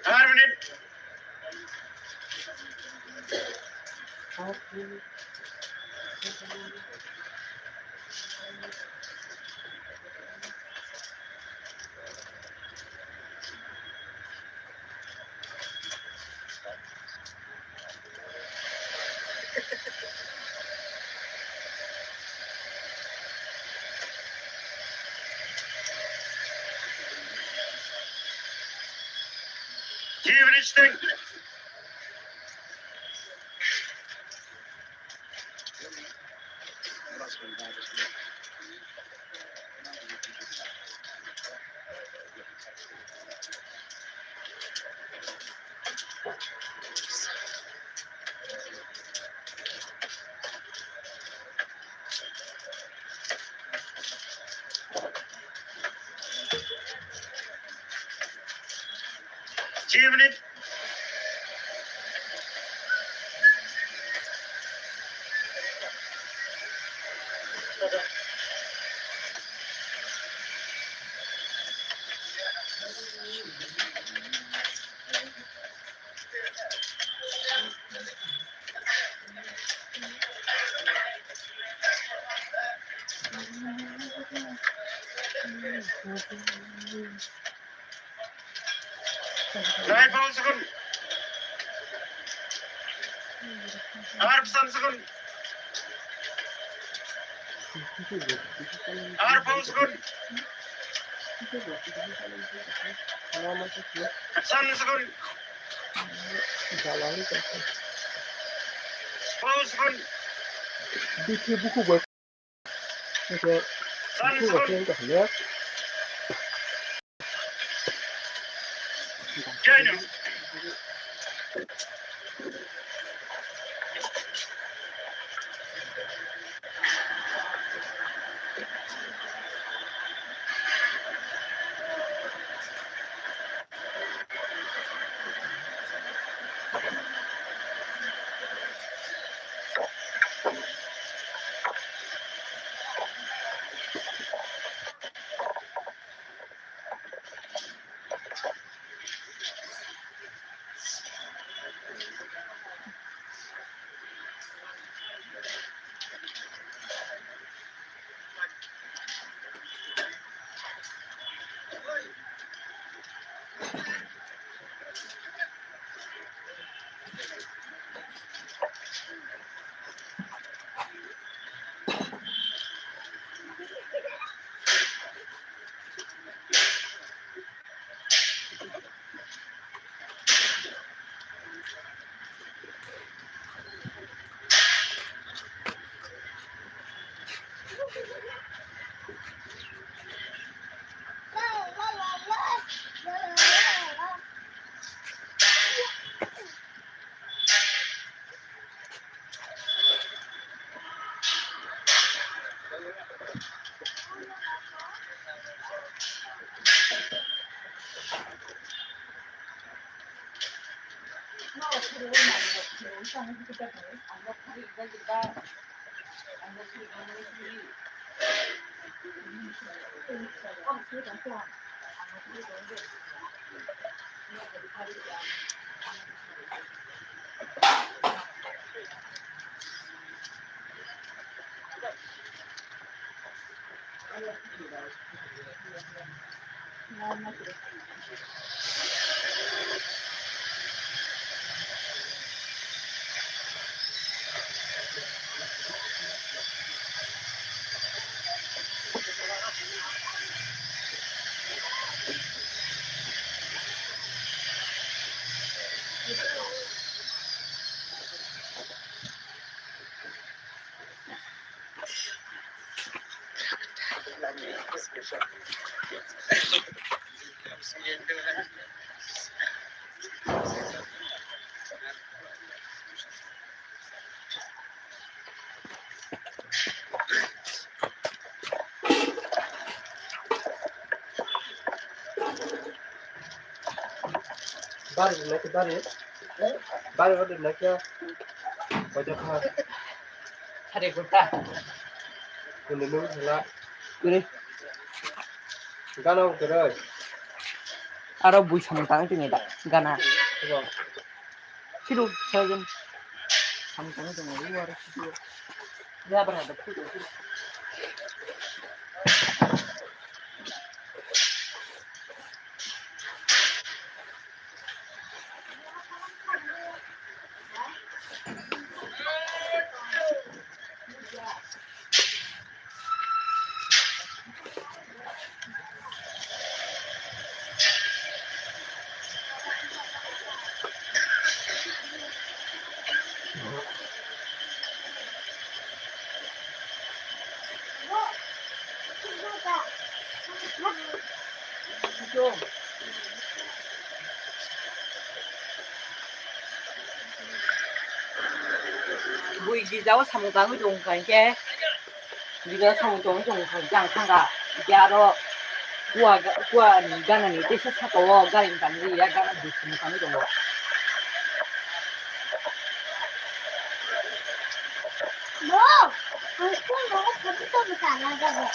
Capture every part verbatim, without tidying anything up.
Har minute. Chief Minister. Chief Minister. Nai pau sukun. Ar psan sukun. Ar pau sukun. San sukun. Pau sukun. San sukun. Bari na ke bari. Bari wadi na ke. Baca kha. Hari kota. Kundi nung sala. Kuri. Gana kere. Aro bui samung tang tini da gana. Siru sajen. Samung tang tini da aro siru. Ya bara da. Bui gija o samung tangwi tong kha hinkhe, gija o samung tangwi tong kha hinkhe ang thangkha. Hinkhe aro kua, kua ni gana ni teisa saka o gari ni tangwi ya gana bui samung tangwi tongo. Bo, ang phone rogo photo tongwi tana jago.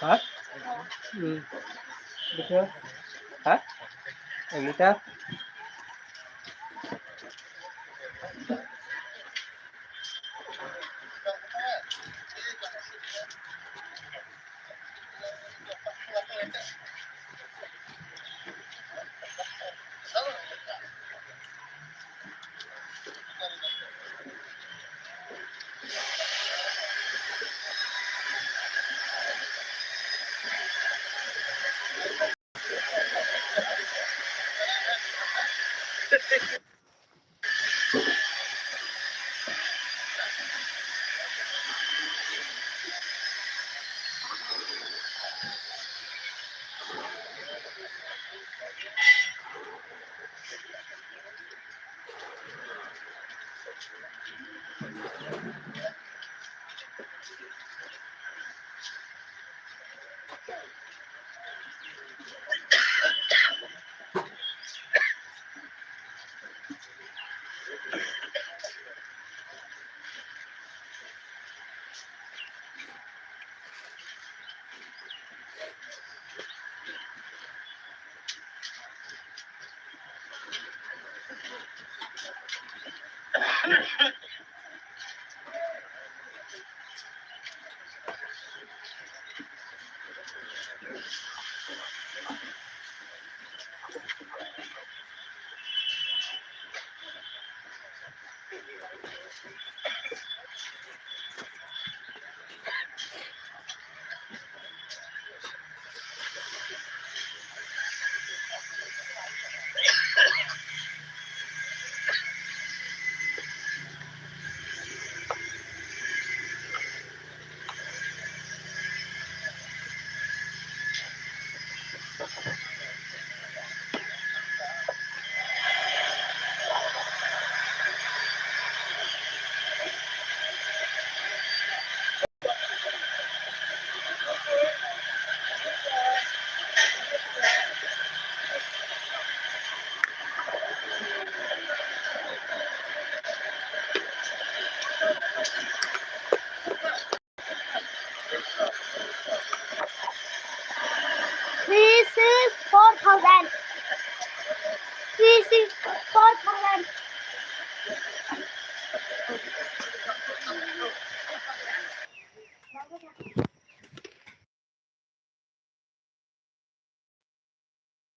Ha? Hmm. Betul. Ha? Yang kita?